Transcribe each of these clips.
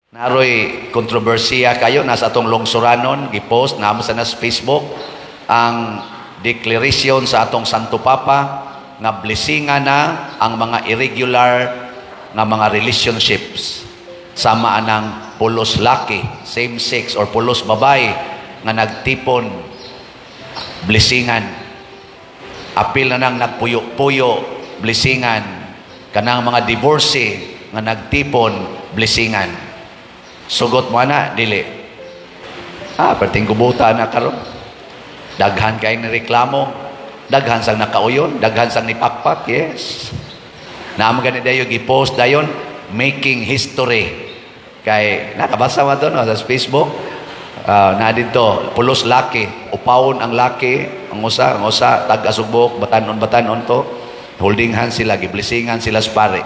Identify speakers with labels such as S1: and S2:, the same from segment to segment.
S1: Naroy kontrobersiya kayo nasa atong lungsuranon, gipost namo sa nas Facebook ang declaration sa atong Santo Papa nga blessingan na ang mga irregular nga mga relationships, sama anang pulos laki, same sex, or pulos babae nga nagtipon, blessingan. Apil na nang nagpuyo-puyo, blessingan. Kanang mga divorcee nga nagtipon, blessingan. Sugot mo ana, dili? Ah, perting kubuta na karon. Daghan kay ni reklamo, daghan sang nakauyon, daghan sang nipakpak, yes. Naamo gani dayo gi-post dayon, "Making history." Kay nakabasa mo to, no, sa Facebook. Na didto pulos laki, upawon ang laki, ang usa tag-asugbok, batanon batanon to. Holding hands sila, giblessingan sila sa pare.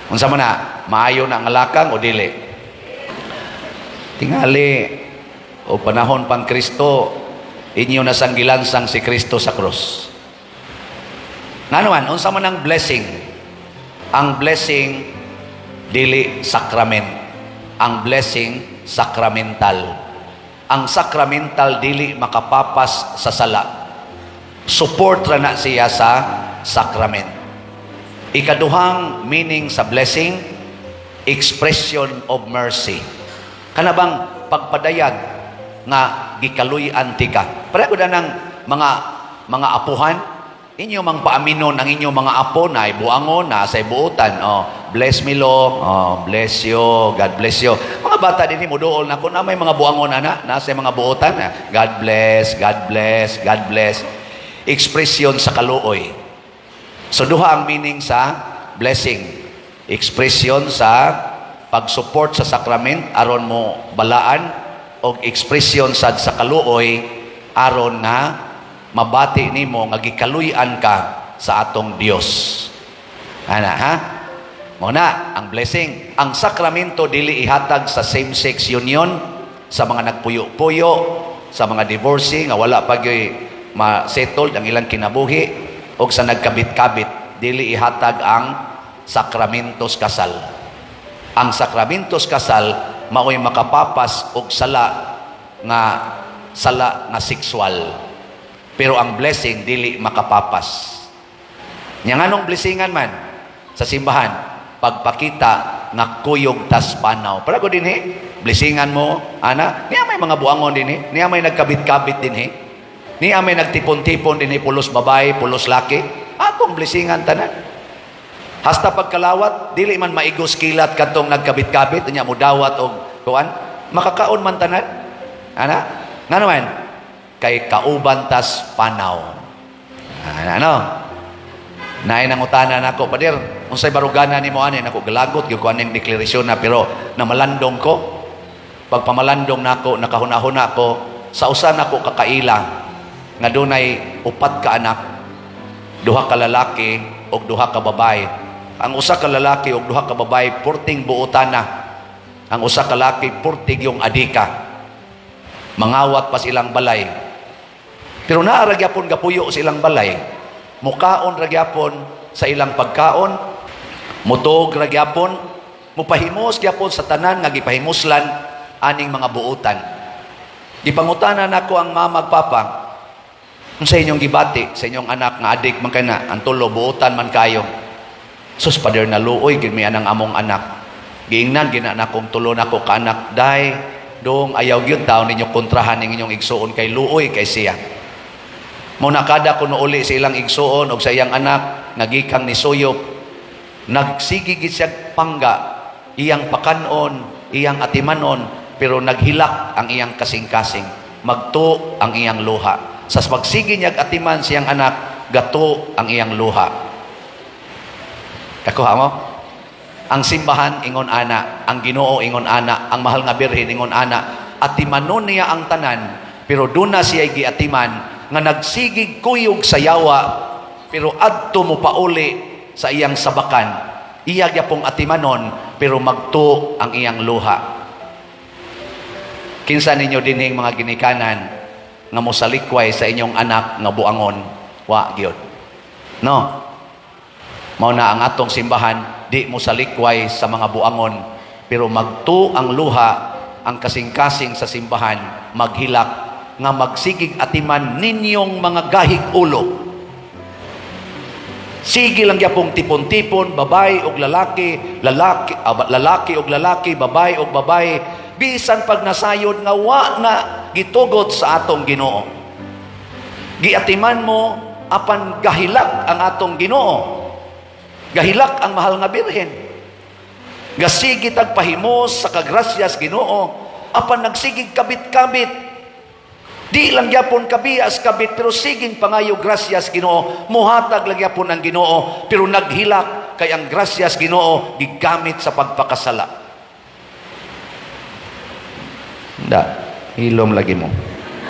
S1: Unsa man na, maayo na ang lakang o dili? Tingali o panahon pang Kristo, inyo na sang gilansang si Kristo sa krus. Ngano man, unsa man ang blessing? Ang blessing dili sacrament. Ang blessing sacramental. Ang sacramental dili makapapas sa sala. Support ra na siya sa sacrament. Ikaduhang meaning sa blessing, expression of mercy. Kana bang pagpadayag nga gikaluy-an tika. Pareho na ng mga apuhan, inyo mang paaminon ang inyong mga apo na buangon na sa buutan. Oh, bless me lo, oh, bless you, God bless you. Mga bata din mo duol na kung na may mga buangon ana, nasa mga buutan, ah. God bless, God bless, God bless. Expression sa kaluoy. So duha ang meaning sa blessing. Expression sa pag-support sa sacrament aron mo balaan og expression sad sa kaluoy aron nga mabati nimo nga gikaluy-an ka sa atong Dios. Ana ha? Mao na ang blessing. Ang sakramento dili ihatag sa same-sex union, sa mga nagpuyo-puyo, sa mga divorcee nga wala pa gyoy ma-settled ang ilang kinabuhi, og sa nagkabit-kabit, dili ihatag ang sakramentos kasal. Ang sakramentos kasal mao'y makapapas og sala nga sexual. Pero ang blessing dili makapapas. Nya nganong blessingan man sa simbahan? Pagpakita nga kuyog tas panaw. Para ko dinhi, blessingan mo, ana, niya may mga buangon dinhi, niya may nagkabit-kabit dinhi. Niya may nagtipon-tipon dinhi, pulos babae, pulos laki. Atong blessingan tanan. Hasta pagkalawat, dili man maigos kilat kadtong nagkabit-kabit, nya mudawat og kuan, makakaon man tanan. Ana? Ngano man? Kay kauban tas panaw. Ana, ano? Naay nangutana nako, "Pader, unsay barugana nimo ani?" Nako, galagot gyud ko aning deklarasyon na, pero namalandong ko. Pagpamalandong nako, nakahuna-huna ko sa usa nako kakaila nga dunay upat ka anak, duha ka lalaki ug duha ka babae. Ang usa ka lalaki ug duha ka babae purting buotana. Ang usa ka laki purting yung adika. Mangawat pa silang balay. Pero naa ra gyapon gapuyo sa ilang balay. Mukaon ra gyapon sa ilang pagkaon, mutog ra gyapon, mupahimos gyapon sa tanan nga gipahimuslan aning mga buutan. Gipangutana nako ang mama ug papa, "Unsa inyong gibati sa inyong anak nga adik man kay na, ang tulo buutan man kayo?" "Sus, pader, naluoy gid mi anang among anak. Giingnan gina nakong tulo nako ka anak, 'Day, dong, ayaw gyud taon ninyo kontrahan ning inyong igsuon kay luoy kay siya.' Mo na kada kuno uli sa ilang igsuon og sa iyang anak nga gikang ni Suyop, nagsige gid siya pangga, iyang pakanon, iyang atimanon, pero naghilak ang iyang kasing-kasing, magto ang iyang luha. Sa pagsige niya atiman siyang anak, gato ang iyang luha." Kakuha mo? Ang simbahan ingon ana, ang Ginoo ingon ana, ang mahal nga Birhen ingon ana, atimanon niya ang tanan, pero duna siya giatiman nga nagsigig kuyog sa yawa, pero adto mo pauli sa iyang sabakan. Iya gyapong atimanon, pero magto ang iyang luha. Kinsa ninyo dinhing mga ginikanan nga mosalikway sa inyong anak nga buangon? Wa gyud. No? Mao na ang atong simbahan di mo salikway sa mga buangon, Pero magtuo ang luha, ang kasing-kasing sa simbahan, maghilak, nga magsigig atiman ninyong mga gahig ulo. Sige lang gyapong tipon-tipon, babae og lalaki, lalaki, lalaki og lalaki, babae og babae, bisan pag nasayod nga wa na gitugot sa atong Ginoo. Giatiman mo apan gahilak ang atong Ginoo. Gahilak ang mahal nga Birhen. Gasigi tag pahimos sa kagrasyas Ginoo apan nagsigig kabit-kabit. Di lang gyapon kabiyas kabit, pero siging pangayo grasyas Ginoo, muhatag lang gyapon ang Ginoo, pero naghilak kay ang grasyas Ginoo gigamit sa pagpakasala. Da, hilom lagi mo.